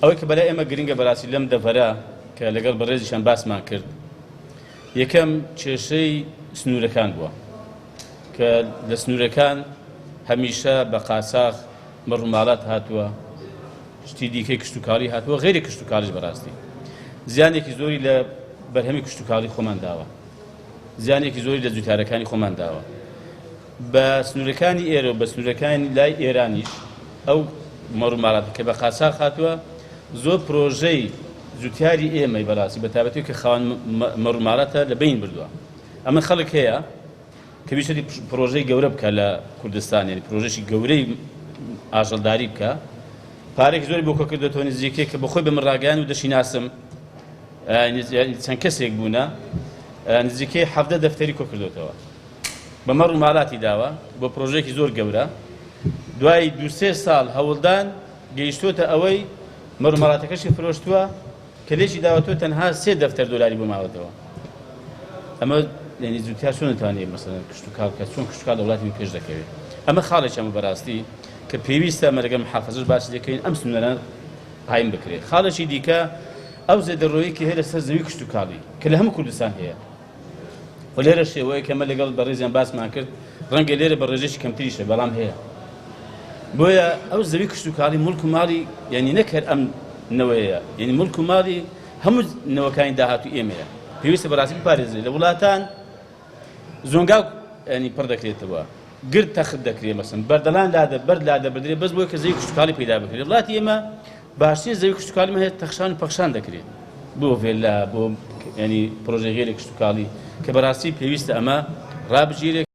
ئەوەی کە بەلای ئێمە گرنگە بەراستی لەم دەڤەرە کە لەگەڵ بەڕێزیشان باسمان کرد یەکەم کێشەی سنوورەکان بووە کە لە سنوورەکان هەمیشە بە قاچاخ مەڕوماڵات هاتووە شتی دیکەی کشتوکاڵی هاتووە غیری کشتوکاڵیش بەڕاستی زیانێکی زۆری لە بەرهەمی کشتوکاڵی خۆمان داوە زیانێکی زۆری لە جوتیارەکانی خۆمان داوە بە سنوورەکانی ئێرە و بە سنوورەکانی لای ئێرانیش ئەو مەڕوماڵاتە کە بە قاچاخ هاتووە زۆر پرۆژەی جوتیاری ئێمەی بەڕاستی بە تایبەتی کە خاوەن مەڕوماڵاتە لە بین بردووە ئەمە خەڵک هەیە کە ویستی پرۆژەی گەورە بکە لە کوردستان یعنی پرۆژەشی گەورەی ئاژەڵداری بکە پارێکی زۆری بۆ کۆکردێتەوە نزیکەی کە بەخۆی بە من ڕاگەیان و دەشی ناسم چەند کەسێک بوونە نزیکەی 17 دەفتەری کۆکردێتەوە بە مەڕ و ماڵاتی داوە بۆ پرۆژەیەکی زۆر گەورە دوای دوسێ ساڵ هەوڵدان گەیشتۆتە ئەوەی مەڕ و ماڵاتەکەشی فرۆشتووە کە لێکی داوەتەوە تەنها سێ دەفتەر دۆلاری بۆ ماوەتەوە ئەمە یعنی جوتیار چۆن دەتوانێت مەسەلەن کشتوکاڵ بکات چۆن کشتوکاڵ لە وڵاتی پێش دەکەوێت ئەمە خاڵێکی ئەمە بەڕاستی کە پێویستە ئەمە لەگەڵ محافەزەش باسی دەکەین ئەم سنوورانە قایم بکرێت خاڵێکی دیکە ئەو زێدەڕۆیی کە هەیە لەسەر زەوی کشتوکاڵی کە لە هەموو کوردستان هەیە و لێرە شێوەیە کە ئەمە لەگەڵ بەڕێزیان باسمان کرد ڕەنگە لێرە بە ڕێژەیەکی کەمتریشە بەڵام هەیە بۆیە ئەو زەوی کشتوکاڵی مڵک و ماڵی یعنی نەک هەر ئەم نەوەیە یعنی مڵک و ماڵی هەموو نەوەکانی داهاتوو ئێمەیە پێویستە بەڕاستی بپارێزرێت لە وڵاتان زۆنگاو ینی پڕ دەکرێتەوە گرد تەخت دەکرێت مەسن بەردەڵان لادە بەرد لادە بدرێت بەس بۆی کە زەوی کشتوکاڵی پەیدا بکرێت وڵاتی ئێمە باشترین زەوی کشتوکاڵیمان هەیە تەخشان و پەخشان دەکرێت بۆ ڤێلا بۆ ینی پرۆژەی غێری کشتوکاڵی کە بەڕاستی پێویستە ئەمە ڕابگیرێت.